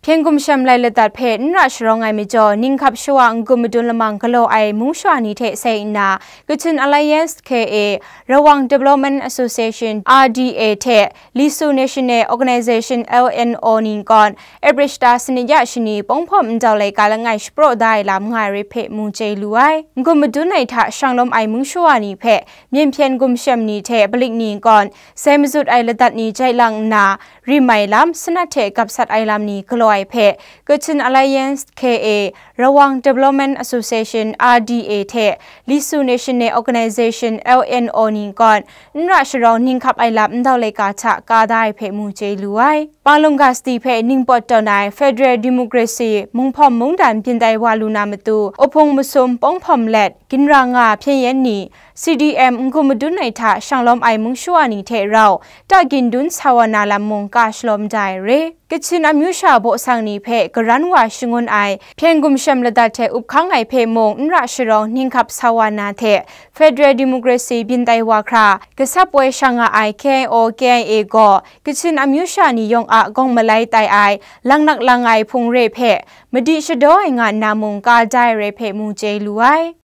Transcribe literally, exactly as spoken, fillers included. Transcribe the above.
Hpyen gumshem lai ladat hpe n ra sharawng ai majaw, ninghkap shawa n-gun madun lamang galaw ai mung shawa ni hte sai nna, Kachin Alliance K A, Rawang Development Association R D A hte Lisu National Organization L N O ni kawn, April shata sanit ya shani Pawng Hpawm Ndau Laika langai shapraw da ai lam nga ai rai hpe mu chye lu ai. N-gun madun ai hta shang lawm ai mung shawa ni hpe myen hpyen gumshem ni hte palik ni kawn, sai mazut ai ladat ni jai lang nna, rim ai lam, sanat hte gap sat ai lam ni galaw ai hpe, Kachin Alliance K A, Rawang Development Association R D A hte Lisu National Organization L N O ni kawn, n ra sharawng ninghkap ai lam Ndau Laika hta ka da ai hpe mu chye lu ai. Panglung ga sadi hpe ningpawt tawn ai Federal Democracy munghpawm mungdan byin tai wa lu na matu, Uhpung Masum Pawng Hpawm let, ginra nga hpyen yen ni, C D M n-gun madun ai hta shang lawm ai mung shawa ni hte rau, ta gin dun sa wa na lam mung ka shalawm da ai re. Kachin amyu sha baw sang ni hpe karan wa shangun ai, hpyen gumshem ladat hte up hkang ai hpe mung n ra sharawng ninghkap sa wa na hte, Federal Democracy byin tai wa hkra, gasap woi shang nga ai K I O K I A gaw, Kachin amyu sha ni yawng a gawng malai tai ai, langnak lang ai hpung re hpe, madi shadaw ai nga nna mung ka da ai rai hpe mu chye lu ai.